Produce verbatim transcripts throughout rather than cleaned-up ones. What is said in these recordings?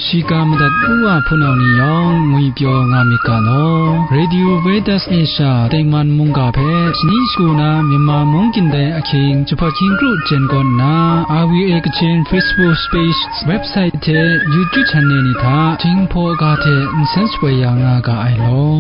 Shiga madat u wa hpunau ni yawng ngwipyaw nga myit ga law. Radio Veritas Asia tengman mungga hpe shani shagu na Myanmar mung gindai ahkying jahpawt hkying kru jen kaw nna, R V A Kachin Facebook page, website hte YouTube channel ni hta Jinghpaw ga hte nsen shapoi ya nga ga ai law.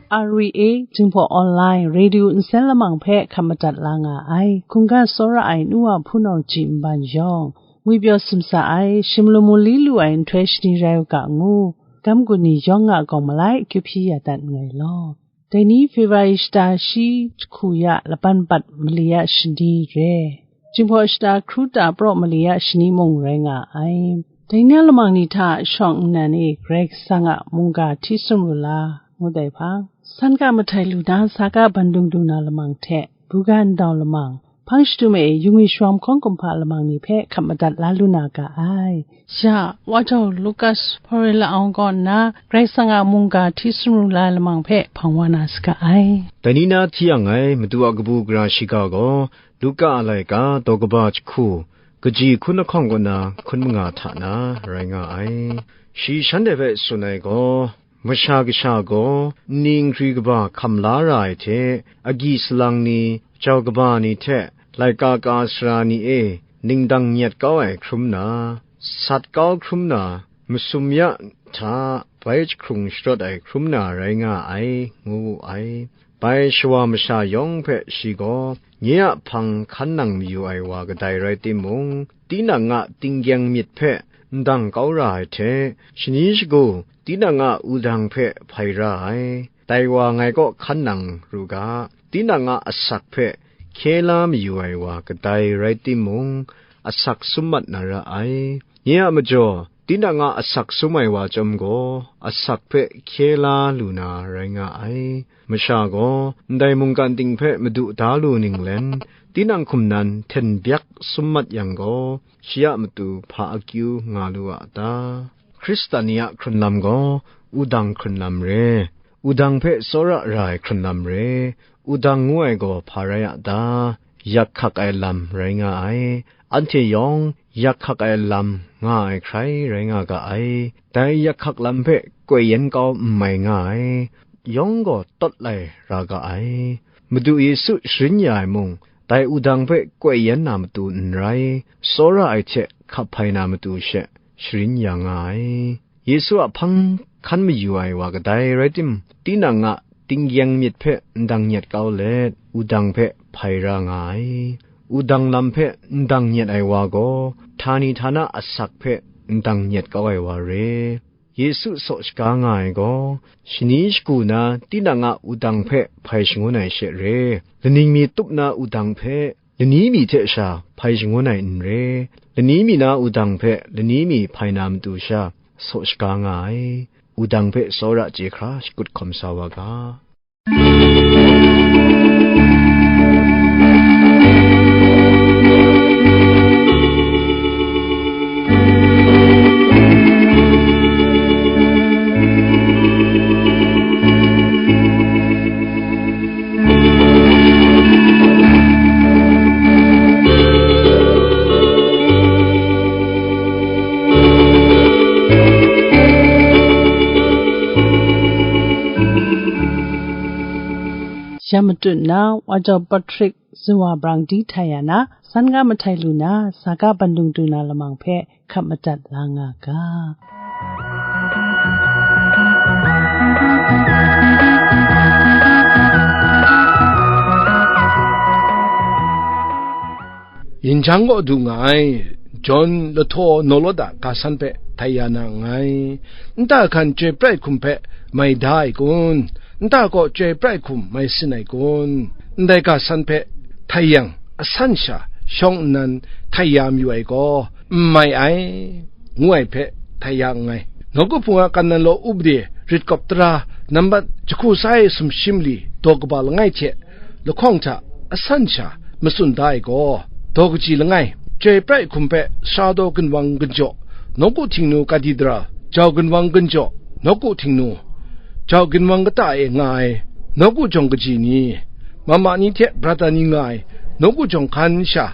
R V A Jinghpaw Online Radio nsen lamang hpe hkap madat la nga ai. Hkungga tsawra ai nu wa hpunau ji nban yawng, ngwipyaw simsa ai, shim lamu li lu ai nhtoi shani rai u ga ngu, gam gun ni yawng a gawng malai akyu hpyi ya dat nngai law. Dai ni February shata shi jahku ya laban bat mali a shani re. Jinghpaw shata hkru ta praw mali a shani mung rai nga ai. Dai ni a lamang ni hta shawng nnan e Karai Kasang a mungga hti sumru la ngut ai hpang, san ga mahtai lu na, sa ga bandung du na lamang hte, buga ndau lamang, hpang shadum e yu ngwi shawm hkawng kumhpa lamang ni hpe hkap madat la lu na ga ai. Ya, Wa Jau Lukas Hpawri la awng kaw nna, Karai Kasang a mungga hti sumru la lamang hpe hpang wa na saga ai. Dai ni na hti yang ai Madu a kabu gara shiga gaw, Luka a laika daw kaba jahku, kaji hkun lahkawng kaw na hkun manga hta na rai nga ai. Shi shanhte hpe tsun ai gaw, Masha Kasha gaw nni nkri kaba hkam la ra ai hte, agyi salang ni, jau kaba ni hte, laika ka sara ni e ningdang nyet kau ai hkrum na, sat kau hkrum na, masum ya hta bai jahkrung sharawt ai hkrum na rai nga ai, ngu wu ai. Bai shawa masha yawng hpe shi gaw, nye a hpang hkan nang mayu ai wa kadai rai timung, tinang a tinggyeng myit hpe ndang kau ra ai hte, shani shagu tinang a wudang hpe hpai ra ai. Dai wa ngai kaw hkan nang ru ga, tinang a asak hpe hkye la mayu ai wa kadai rai timung, asak sum mat na ra ai. Nye a majaw, tinang a asak sum ai wa chyawm gaw, asak hpe hkye la lu na rai nga ai. Masha gaw, ndai mungkan ting hpe madu da lu ninglen, tinang hkum nan hten byak sum mat yang gaw, shi a matu hpa akyu nga lu a ta? Hkristan ni a hkrunlam gaw, wudang hkrunlam re. Wudang hpe tsawra ra ai hkrunlam re. Wudang ngu ai gaw hpa rai a ta? Yak hkak ai lam rai nga ai. Anhte yawng yak hkak ai lam nga ai hkrai rai nga ga ai. Dai yak hkak lam hpe koi yen kau n mai nga ai. Yawng gaw tawt lai ra ga ai. Madu Yesu sharin ya ai mung, dai wudang hpe koi yen na matu n rai, tsawra ai hte hkap hpai na matu she sharin ya nga ai. Yesu a hpang hkan mayu ai wa kadai rai tim, tinang a tinggyeng myit hpe ndang nyet kau let, wudang hpe hpai ra nga ai. Wudang lam hpe ndang nyet ai wa gaw, htani htana asak hpe ndang nyet kau ai wa re. Yesu saw shaga nga ai gaw, shani shagu na tinang a wudang hpe hpai shangun ai she re, laning mi tup na wudang hpe, lani mi hte sha hpai shangun ai n re, lani mi na wudang hpe lani mi hpai na matu sha, saw shaga nga ai, wudang hpe tsawra chye hkra shakut hkawm sa wa ga. Ya matut na, Wa Jau Patrick Zuwa Brang Di Htaya na, san ga mahtai lu na, sa ga bandung du na lamang hpe hkap madat la nga ga. Yin jang kaw du nga ai, John lahtaw nawlawt a ga san hpe htai ya na nngai. Nta hkan chyoi prai hkum hpe mai da ai kun? Nta kaw chyoi prai hkum mai sin ai kun? Ndai ga san hpe htai yang, asan sha shawng nnan htai ya mayu ai gaw, n mai ai, ngu ai hpe htai ya nngai. Nawku Hpung a kan nan law upde rit kawp tara nambat jahku sai sumshi mali daw kaba langai hte lahkawng hta asan sha matsun da ai gaw, daw kaji langai, chyoi prai hkum hpe sara daw ginwang ginjaw, nawku Htingnu Katidral, jau ginwang ginjaw, nawku Htingnu, jau ginwang kata e nga ai nawku jawng kaji ni, mama ni hte brata ni nga ai nawku jawng hkan sha,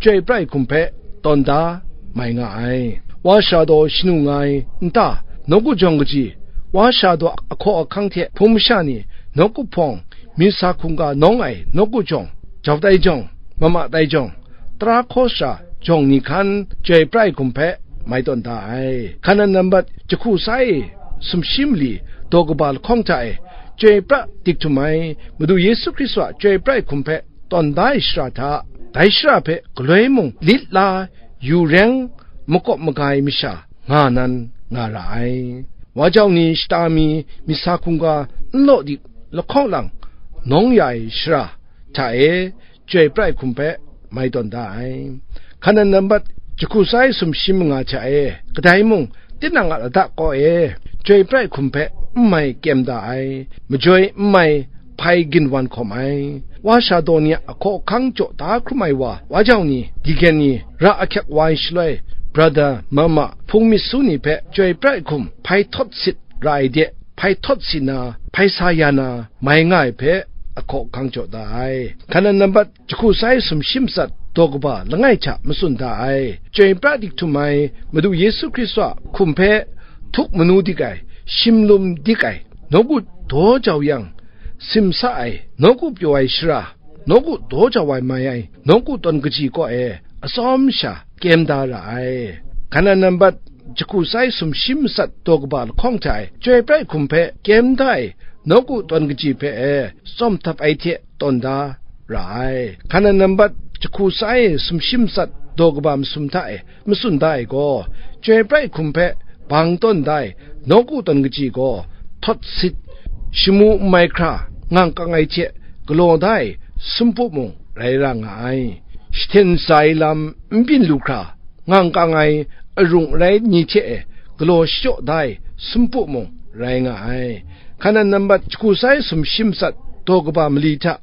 chyoi pra ai hkum hpe tawn da mai nga ai. Wa shara daw shanu nga ai nta, nawku jawng kaji, wa shara daw ahkaw ahkang hte hpung masha ni, nawku hpawng, misa hkungga nawng ai nawku jawng, jau tai jawng, mama tai jawng, tara hkaw sara jawng ni hkan chyoi pra ai hkum hpe mai tawn da ai. Hkanan nambat jahku sai sumshi mali daw kaba lahkawng hta e, chyoi pra dik htum ai Madu Yesu Hkristu a chyoi pra ai hkum hpe tawn da ai shara hta, dai shara hpe galoi mung lit la yu reng makawp maga ai masha nga nan nga ra ai. Wa jau ni shata mi misa hkungga n law dik lahkawng lang nawng ya ai shara hta e, chyoi pra ai hkum hpe mai tawn da ai. Hkanan nambat jahku sai sumshi manga hta e, kadai mung tinang a lata kaw e, chyoi pra ai hkum hpe n mai kyem da ai, majoi n mai hpai ginwan hkawm ai. Wa shara daw ni a ahkaw ahkang jaw da hkrum ai wa, wa jau ni, deacon ni, ra ahkyak wa ai shaloi, brother, mama, hpung myit su ni hpe chyoi pra ai hkum hpai htawt sit ra ai de, hpai htawt sit na, hpai sa ya na, mai nga ai hpe ahkaw ahkang jaw da ai. Hkanan nambat jahku sai sumshi matsat daw kaba langai hta matsun da ai. Chyoi pra dik htum ai Madu Yesu Hkristu a hkum hpe htuk manu dik ai, shimlum dik ai, nawku daw jau yang, simsa ai, nawku pyaw ai shara, nawku daw jau ai mai ai, nawku tawn kaji kaw e, atsawm sha kyem da ra ai. Hkanan nambat jahku sai sumshi matsat daw kaba lahkawng hta e, chyoi pra ai hkum hpe kyem da ai, nawku tawn kaji hpe e, tsawm htap ai hte tawn da ra ai. Hkanan nambat jahku sai sumshi matsat daw kaba masum hta e, matsun da ai gaw, chyoi pra ai hkum hpe bang tawn da ai, nawku tawn kaji gaw, htawt sit, shamu n mai hkra, ngang kang ai hte galaw da ai sumpu mung rai ra nga ai. Shahten shaza ai lam n byin lu hkra, ngang kang ai arung arai ni hte e galaw shachyaw da ai sumpu mung rai nga ai. Hkanan nambat jahku sai sumshi matsat daw kaba mali hta,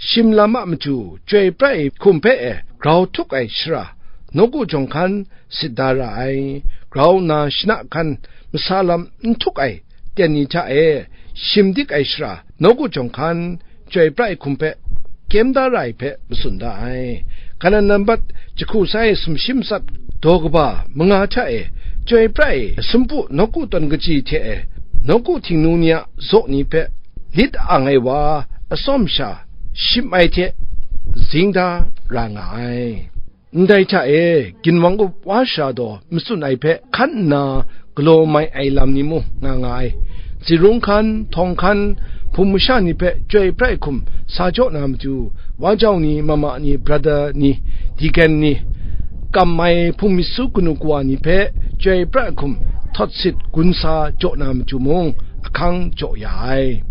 shim lam a matu chyoi pra ai hkum hpe e grau htuk ai shara, nawku jawng hkan sit da ra ai, grau nna shana hkan masa lam n htuk ai ten ni hta e shim dik ai shara, nawku jawng hkan chyoi pra ai hkum hpe kyem da ra ai hpe matsun da ai. Hkanan nambat jahku sai sumshi matsat daw kaba manga hta e, chyoi pra ai sumpu nawku tawn kaji hte e, nawku htingnu ni a zaw ni hpe lit ang ai wa atsawm sha shim ai hte zing da ra nga ai. Ndai hta e, ginwang up wa shara daw matsun ai hpe hkan nna galaw mai ai lam ni mung nga nga ai. Tsingrung hkan, htawng hkan, hpung masha ni hpe chyoi pra ai hkum sa jaw na matu, wa jau ni, mama ni, brother ni, deacon ni, kam ai hpung myit su kanu kawa ni hpe chyoi pra ai hkum htawt sit gun sa jaw na matu mung ahkang jaw ya ai.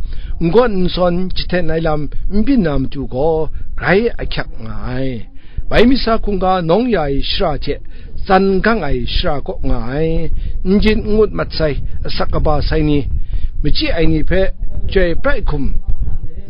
N gawn n sawn jahten ai lam n byin na matu gaw grai ahkyak nga ai. Bai misa hkungga nawng ya ai shara hte tsan gang ai shara kaw nga ai, n yin n ngut mat sai, asak kaba sai ni, machyi ai ni hpe chyoi pra ai hkum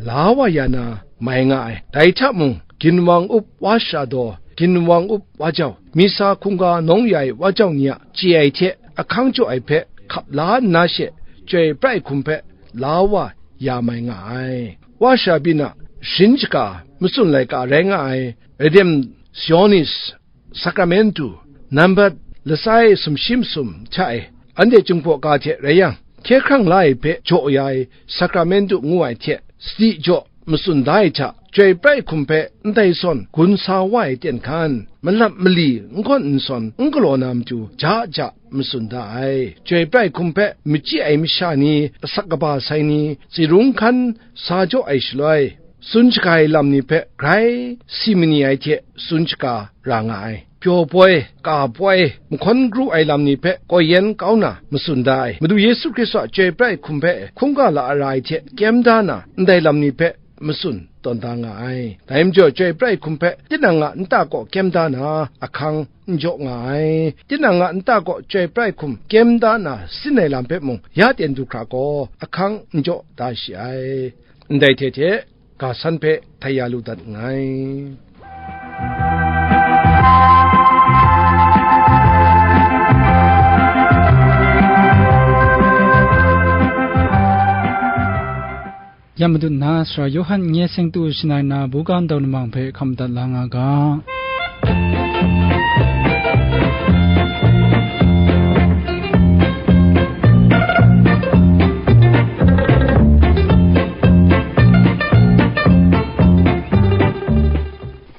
la wa ya na mai nga ai. Dai hta mung, ginwang up wa shara daw, ginwang up wa jau, misa hkungga nawng ya ai wa jau ni a chye ai hte ahkang jaw ai hpe hkap la nna she, chyoi pra ai hkum hpe la wa ya mai nga ai. Wa shara byin a sharin shaga matsun laika rai nga ai, Redemptionis Sacramentu, nambat lasai sumshi masum hta e, anhte Jinghpaw ga hte rai yang, hkye hkrang la ai hpe jaw ya ai Sacramentu ngu ai hte sadi jaw matsun da ai hta, chyoi pra ai hkum hpe ndai sawn gun sa wa ai ten hkan, malap mali n gawn n sawn n galaw na matu ja ja matsun da ai. Chyoi pra ai hkum hpe machyi ai masha ni, asak kaba sai ni, tsingrung hkan sa jaw ai shaloi, tsun shaga ai lam ni hpe grai si mani ai hte tsun shaga ra nga ai. Pyaw poi, ka poi, mahkawn kru ai lam ni hpe koi yen kau na matsun da ai. Madu Yesu Hkristu a chyoi pra ai hkum hpe hkungga la ara ai hte kyem da na, ndai lam ni hpe matsun tawn da nga ai. Dai majaw, chyoi pra ai hkum hpe tinang a nta kaw kyem da na, ahkang n jaw nga ai. Tinang a nta kaw chyoi pra ai hkum kyem da na sin ai lam hpe mung ya ten du hkra gaw, ahkang n jaw da shi ai. Ndai hte hte, ga san hpe htai ya lu dat nngai. Ya madat na, Sara Yawhan nye seng tu shangai na buga ndau lamang hpe hkam dat la nga ga.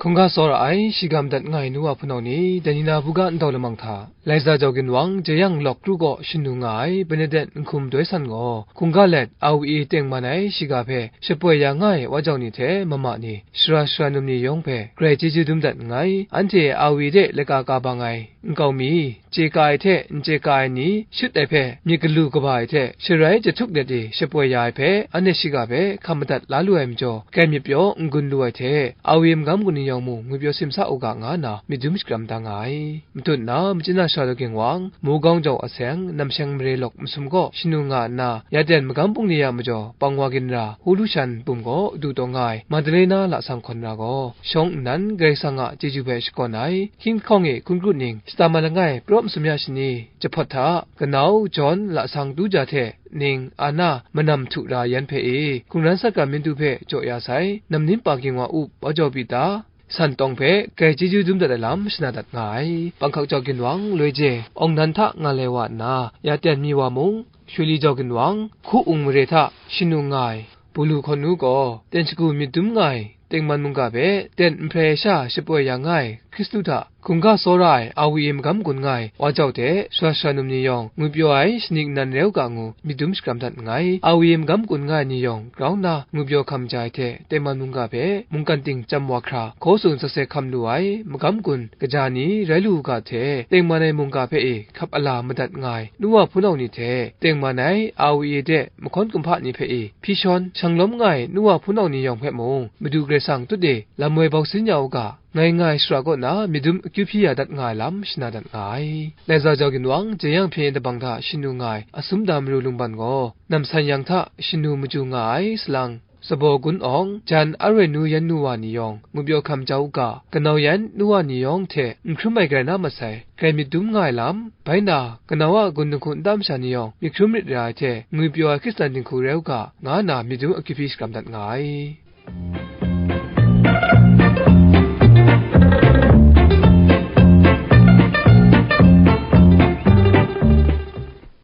Hkungga tsawra ai, shiga madat nga ai nu wa hpunau ni, dai ni na buga ndau lamang hta, Laiza jau ginwang, jeyang lawk kru kaw shanu nga ai Benedet nhkum doi san gaw, hkungga let, A W E tengman ai shiga hpe shapoi ya nga ai wa jau ni hte mama ni, sara sara num ni yawng hpe grai chyeju dum dat nngai. Anhte A W E de laika ka bang ai nkau mi, chye ka ai hte n chye ka ai ni shut ai hpe, myit galu kaba ai hte sharai jahtuk let e shapoi ya ai hpe, anhte shiga hpe hkam madat la lu ai majaw, grai myit pyaw n gun lu ai hte, A W E magam gun ni yawng mung ngwipyaw simsa u ga, nga nna myit dum shakram da nga ai. Matut nna, machyin na sara daw ginwang, Mugawng jau aseng, namsheng mare lawk masum kaw shanu nga nna, ya ten magam bungli a majaw pang wa ginra, Hulu shan bum gaw du taw nga ai Madalena lasang hkawn ra gaw, shawng nnan Karai Kasang a chyeju hpe shakawn ai, hkying hkawng e hkun kru ning, shata ma langai, praw masum ya shani, jahpawt hta, kanau, jawn, lasang, tuja hte ning, ana, manam htu ra yan hpe e, hkungran satka myin du hpe jaw ya sai, nam nim pa ginwang up, wa jau pyi ta, san tawng hpe grai chyeju dum dat ai lam shana dat nga ai. Panghkak jau ginwang, loi je, awng nan hta nga lai wa nna, ya ten mi wa mung, Shuli jau ginwang, hku ung mare hta shanu nga ai, Bulu hkawn nu gaw, ten shagu myit dum nga ai, tengman mungga hpe ten nhprai ai sha shapoi ya nga ai, Hkristu hta hkungga tsawra ai, A W E magam gun nga ai wa jau hte, sara sara num ni yawng ngwipyaw ai shanik nnan rau ga ngu myit dum shakram dat nngai. A W E magam gun nga ai ni yawng grau nna ngwipyaw hkam ja ai hte, tengman mungga hpe mungkan ting chyam wa hkra, hkaw tsun sakse hkam lu ai, magam gun kaja ni rai lu u ga hte, tengman ai mungga hpe e hkap ala madat nga ai nu wa hpunau ni hte, tengman ai A W E de mahkawn kumhpa ni hpe e hpyi shawn shanglawm nga ai nu wa hpunau ni yawng hpe mung, Madu Karai Kasang tut e lam woi bau sin ya u ga, ngai nga ai shara kaw na myit dum akyu hpyi ya dat nga ai lam shana dat nga ai. Laiza jau ginwang, jeyang hpyen tabang hta shanu nga ai Asum Da Maru Lungban gaw, namsan yang hta shanu maju nga ai salang, Sabaw gun awng, jan aroi nu yan nu wa ni yawng, ngwipyaw hkam jau u ga, kanau yan nu wa ni yawng hte n hkrum ai grai na masai, grai myit dum nga ai lam, bai na, kanau a gun dinghku n tam sha ni yawng, myit hkrum rit ra ai hte, ngwipyaw ai Hkristan dinghku rai u ga, nga nna myit dum akyu hpyi shakram dat nga ai.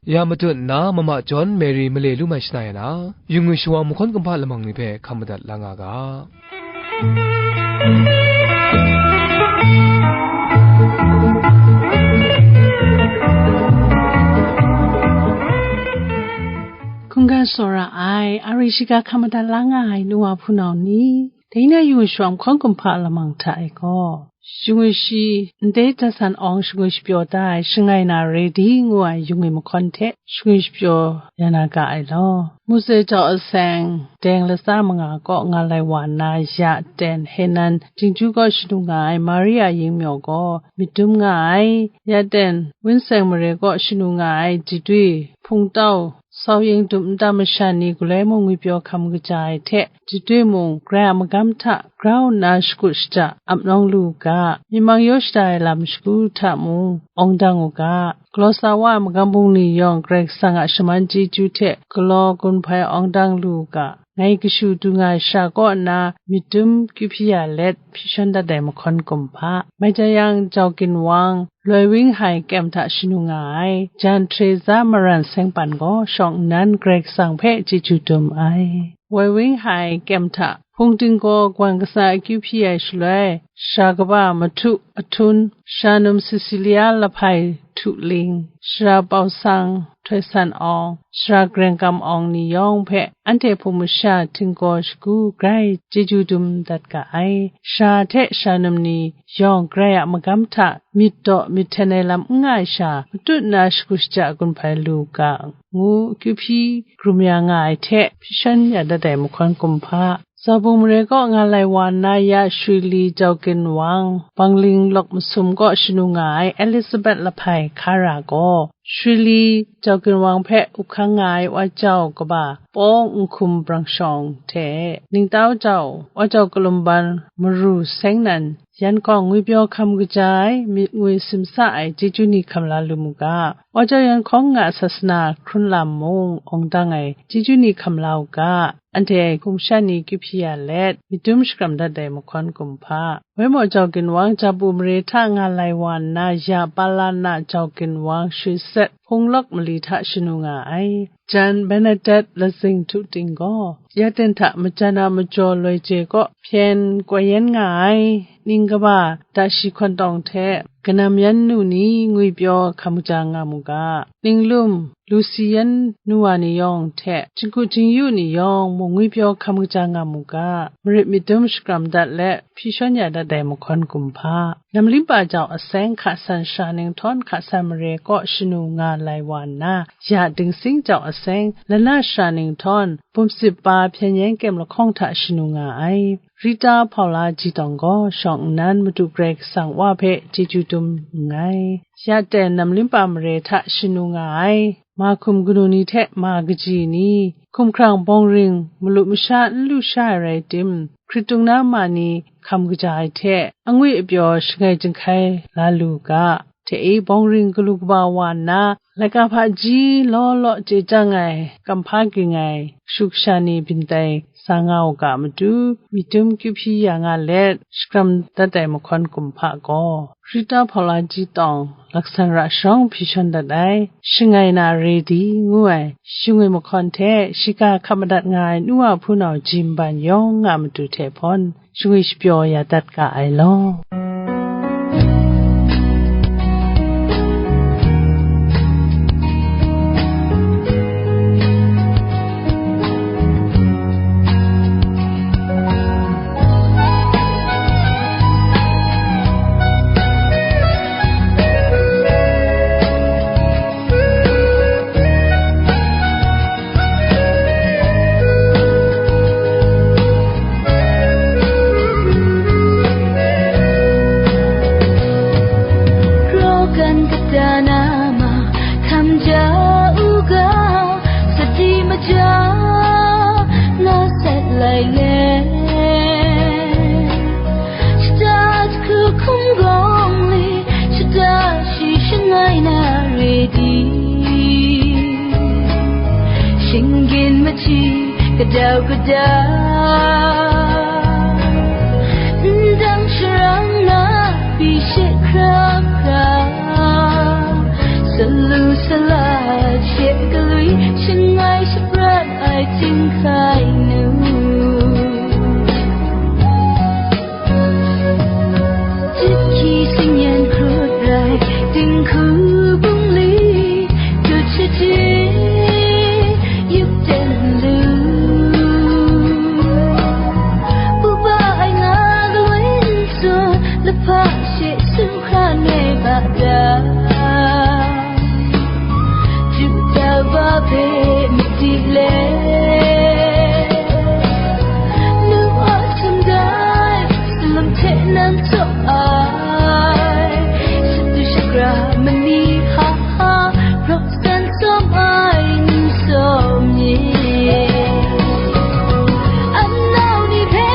Ya matut nna, mama John Mary male lu mai shana ya na, yu ngwi shawa mahkawn kumhpa lamang ni hpe hkam madat la nga ga. Hkungga tsawra ai, a ri shiga hkam madat la nga ai nu wa hpunau ni, dai na yu ngwi shawa mahkawn kumhpa lamang hta e gaw, shingwi shi, ndai dasan awng shingwi shapyaw da ai, shangai na redi ngu ai yu ngwi mahkawn hte shingwi shapyaw ya na ga ai law. Mose jau aseng, deng latsa manga kaw nga lai wa nna, ya ten Henan, Jingju kaw shanu nga ai Maria Yingmyaw gaw myit dum nga ai, ya ten Winseng mare kaw shanu nga ai Jidui, Hpungtau, Sau Ying dum nta masha ni galoi mung ngwipyaw hkam kaja ai hte, Jidui mung, Karai a magam hta grau nna shakut shaja ap nawng lu u ga, myi mang yaw shada ai lam shagu hta mung awng dang u ga, galaw sa wa ai magam bungli yawng Karai Kasang a shaman chyeju hte galaw gun hpai awng dang lu u ga, ngai kashu du nga ai sha kaw nna myit dum kyu hpyi ya let hpyi shawn dat ai mahkawn kumhpa, mai ja yang jau ginwang, Loi Wing Hai kyem hta shanu nga ai, jan Teresa Maran Sengpan gaw shawng nnan Karai Kasang hpe chyeju dum ai. Woi Wing Hai kyem hta hpung ting gaw gwan kasa akyu hpyi ai shaloi, sara kaba Mahtu Ahtun, sara num Cecilia Lahpai Htuling, sara Pau Sang Htoi San Awng, sara Gareng Kam Awng ni yawng hpe anhte hpung masha htinggaw shagu grai chyeju dum dat ga ai. Sara hte sara num ni yawng Karai a magam hta myit daw myit hten ai lam n nga ai sha, matut nna shagu shaja gun hpai lu u ga, ngu akyu hpyi hkrum ya nga ai hte, hpyi shawn ya dat ai mahkawn kumhpa, Zabung mare kaw nga lai wa nna ya Shwili Jau Ginwang, Bangling lawk masum kaw shanu nga ai Elizabeth Lahpai Hkara gaw, Shwili Jau Ginwang hpe up hkang nga ai wa jau kaba Pawng Nhkum Brang Shawng hte, Ningtau Jau, wa jau Kalumban Maru Seng nan, yan hkawng ngwipyaw hkam kaja ai, myit ngwi simsa ai chyeju ni hkam la lu mu ga. Wa jau yan hkawng nga sasana hkrun lam mung awng dang ai chyeju ni hkam la u ga. anhte hkum shan ni kyu hpyi ya let, myit dum shakram dat ai mahkawn kumhpa, Waimaw jau ginwang, Jabu mare hta nga lai wa nna, ya Palana jau ginwang, shut set hpung lawk mali hta shanu nga ai. Jan Bernadette Lazing Htu Ting gaw, ya ten hta majan a majaw loi je kaw hpyen koi yan nga ai, ning kaba da shi hkawn tawng hte kanam yan nu ni ngwipyaw hkam kaja nga mu ga, ninglum lu si yan nu wa ni yawng hte, jinghku jingyu ni yawng mung ngwipyaw hkam kaja nga mu ga, marit myit dum shakram dat let, hpyi shawn ya dat ai mahkawn kumhpa, Namlimpa jau aseng hka san shara ninghtawn hka san mare kaw shanu nga lai wa nna, ya Dingsing jau aseng lana shara ninghtawn bum sip pa hpyen yan kyem lahkawng hta shanu nga ai. Rita Hpaula Jitawng gaw shawng nnan Madu Karai Kasang Wa hpe chyeju dum nngai. Ya ten Namlimpa mare hta shanu nga ai. Ma hkum kanu ni hte ma kaji ni, hkumhkrang bawngring malu masha n lu sha ai rai tim, hkritung na ma ni hkam kaja ai hte, angwi apyaw shangai jinghkai la lu ga, hte e bawngring galu kaba wa nna, laika hpaji law law chye chyang ai, kamhpa ging ai, kashu kasha ni byin tai sa nga u ga matu, myit dum kyu hpyi ya nga let, shakram dat ai mahkawn kumhpa gaw, Rita Hpaula Jitawng, laksan ra sharawng hpyi shawn dat ai, Shangai na Redi ngu ai, shingwi mahkawn hte, shiga hkap madat nga ai nu wa hpunau ji nban yawng nga matu hte hpawn, shingwi shapyaw ya dat ga ai law. Raw kan kata na ma hkam ja u ga, sadi maja na sat lai le. Shata jahku hkum gawng le, shata shi shangai na re di. Shinggan machyi kadau kada, ndang sharang na pyi she hkra hkra, salu sala she galwi shangai shaprat ai chyinghkai nu. Jahki singyan hkrut rai, dinghku bungli, jut shaji, yup ten lu. Uba ai nga lawin tsun, lahpa she sumhkra noi ba da. Ju tau ba hpe myit di le, nu a sum dai, salam hte nan tsaw ai, shadu shagra mani ha ha, rawk san tsawm ai ni sawm ni. Anau ni hpe,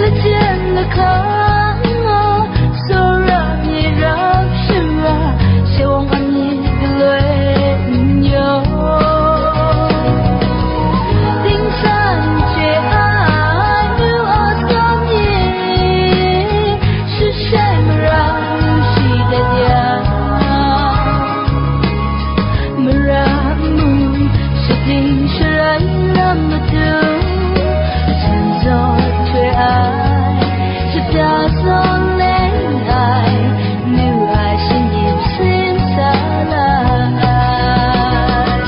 lajen lahkang, Tsawra myit rap shara, shawng a myit galoi n yaw. Dingsan chye ai nu a tsawm ni, shut shai mara shi dat yang. Mara mung shading sharai lam matu, sumzawn hkoi ai, shada zawn leng ai, nu ai shinggyim sim sa la ai.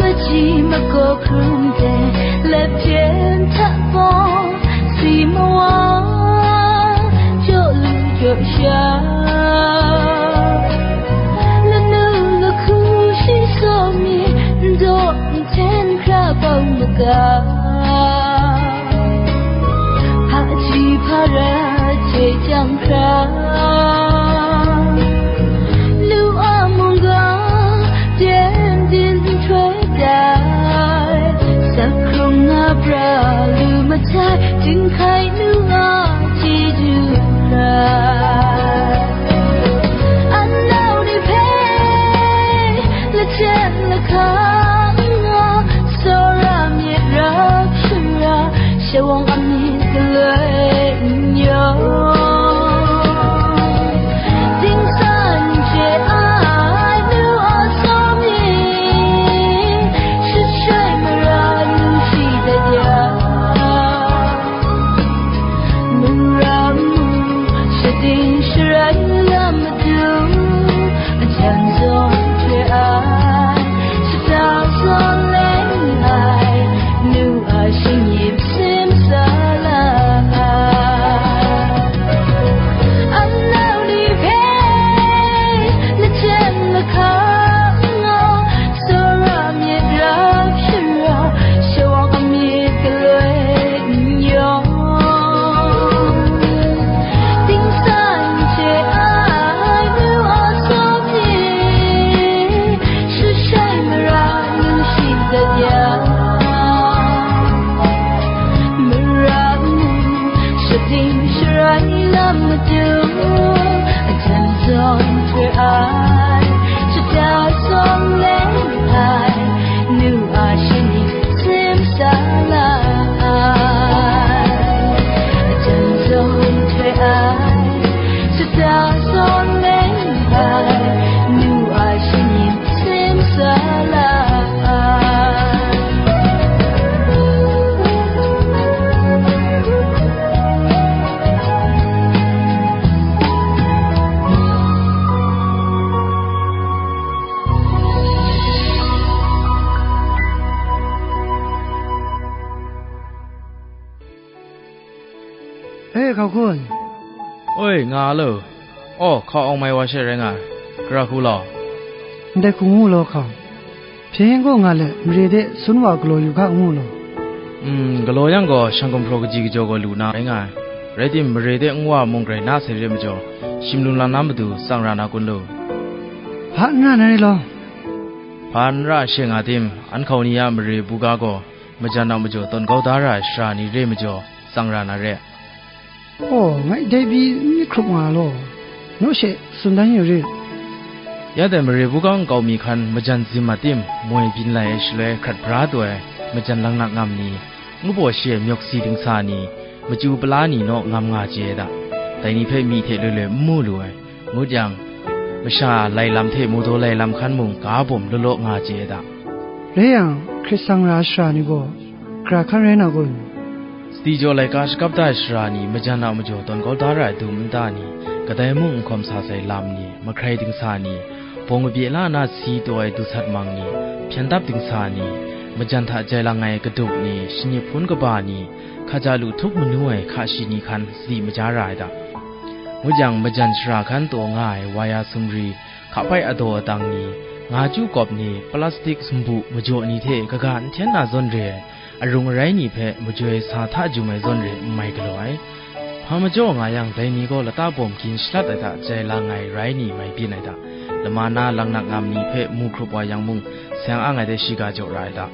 Maji mako hkrum de, lepjen hta bawng, si mawa, jaw lu jaw sha, lanu lahku shi sawm mi, ndaw Ga, hpaji hparat hte chyang hkra, nu a mungga, byen din nhtoi tai, sak hkrung na pra lu matai, jinghkai nu a chyeju rai. Anau ni hpe, lachyen lahkang nga, tsawra myit rap shara, shawng a myit galoi n yawng. Dingsa n chye ai nu a tsawm ni, shut shai mara nu shi dat ya. Mara mu, shading sharai lam madu, ajan zawn hte ai, shata zawn leng ai, nu a shinggyim simsa la ai. Anau ni hpe, lachyen lahkang nga, tsawra myit rap shara, shawng a myit galoi n yawng. Dingsa n chye ai nu a tsawm ni, shut shai mara nu shi dat ya. Mara mu, shading sharai lam madu, ajan zawn hte ai, shata zawn leng ai, nu a shinggyim simsa la ai. Ajan zawn hte ai, shata zawn leng ai, nu a shinggyim simsa la ai. E, Hkauhkun. Oi, nga lo. Aw, hkau awng mai wa she rai nga ai. Gara hku law. Ndai hku ngu law, hkau. Hpyen gaw nga let, mare de sun wa galaw yu hka ngu law. Mm, galaw yang gaw, shang gumhpraw kaji kajaw gaw lu na rai nga ai. Rai tim, mare de nwa mung grai na sai re majaw, shim lung lang na matu tsang ra na kun lu? Hpa n ra na re law. Hpa n ra she nga tim, an hkau ni a mare buga gaw, majan a majaw tawn kau da ra ai shara ni re majaw, tsang ra na re. Aw, ngai dai pyi n myit hkrup nga law, naw she tsun dan yu rit. Ya dai mare buga nkau mi hkan majan zim a tim, moi byin lai ai shaloi hkrat bra taw ai majan laknak ngam ni, ngu baw shi ai myawk si dingsa ni, machyu pala ni naw ngam nga chye ai da. Dai ni hpe myi hte loi loi n mu lu ai. Ngut yang, masha lai lam hte mawdaw lai lam hkan mung ga bawm law law nga chye ai da. Rai yang, hkrit tsang ra ai shara ni gaw, gara hkan rai na kun? Sadi jaw laika shakap da ai shara ni majan a majaw tawn kau da ra ai dum nta ni, kadai mung n hkawm sa sai lam ni, mahkrai dingsa ni, bawng kabye la na si taw ai dusat mang ni, hpyen dap dingsa ni, majan hta jai lang ai kaduk ni, shanyi hpun kaba ni, hkaja lu htup manu ai hka shi ni hkan sadi maja ra ai da. Ngut yang, majan shara hkan taw nga ai waya sumri, hkapai adaw atang ni, nga chyu kawp ni, plastik sumbu majaw ni hte kaga n hten na zawn re ai, arung arai ni hpe majoi sa hta jum ai zawn re n mai galaw ai. Hpa majaw nga yang, dai ni gaw lata bawm gin shalat ai hta jai lang ai rai ni mai byin ai da. Lama na laknak ngam ni hpe mu hkrup wa yang mung, seng ang ai de shiga jaw ra ai da.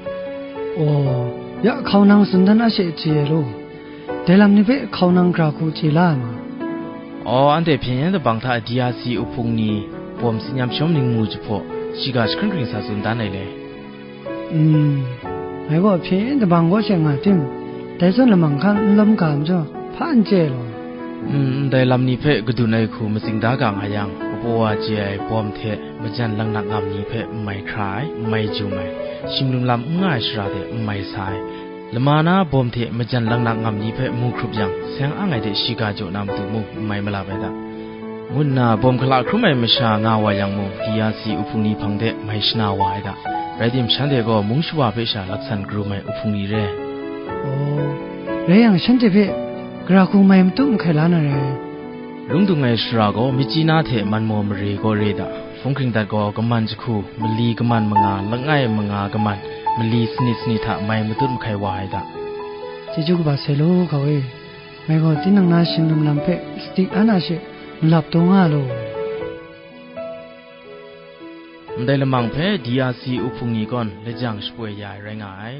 Aw, ya hkau nang tsun dan a she chye ai law. Dai lam ni hpe hkau nang gara hku chye la ai ma? Aw, anhte hpyen yen dabang hta D R C uhpung ni, bawm tsin yam shawm ningmu jahpaw, shiga jahkring hkring sa tsun dan ai le. Mm, ngai gaw hpyen yen dabang kaw she nga tim, dai zawn lamang hkan n lawm ga majaw, hpa n chye ai law. Mm, ndai lam ni hpe kadun ai hku matsing da ga nga yang, kapaw wa chye ai bawm hte majan laknak ngam ni hpe n mai hkra ai, n mai jum ai, shim lum lam n nga ai shara de n mai sa ai, lama na bawm hte majan laknak ngam ni hpe mu hkrup yang, seng ang ai de shiga jaw na matu mung n mai malap ai da, ngu nna bawm hkala hkrum ai masha nga wa yang mung, D R C uhpung ni hpang de mai shana wa ai da. Rai tim, shanhte gaw mung shawa hpe sha laksan karum ai uhpung ni re. Aw, rai yang, shanhte hpe gara hku mai matu mahkai la na rai. Lung dung ai shara gaw, Myitkyina hte Manmaw mare gaw re da. Hpung hkring dat gaw, kaman jahku, mali kaman manga, langai manga kaman, mali sanit sanit hta mai matut mahkai wa ai da. Chyeju kaba sai law, hkau e. Ngai gaw tinang na shinglum lam hpe sadi an a she malap taw nga law. Ndai lamang hpe D R C uhpung ni gawn lajang shapoi ya ai rai nga ai.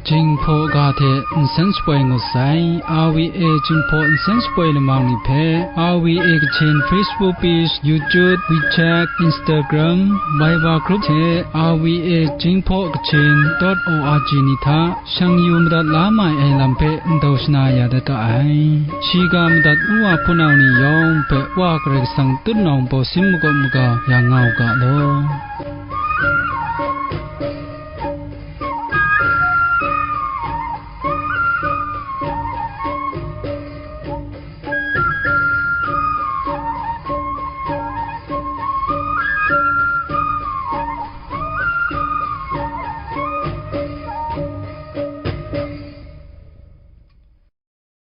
Jinghpaw ga hte nsen shapoi ngut sai. R V A Jinghpaw nsen shapoi lamang ni hpe R V A Kachin Facebook page, YouTube, WeChat, Instagram, Viber group hte R V A Jinghpaw Kachin dot O R G ni hta shang yu madat la mai ai lam hpe ndau shana ya dat ga ai. Shiga madat u wa hpunau ni yawng hpe Wa Karai Kasang tutnawng baw sin makawp maga ya nga u ga law.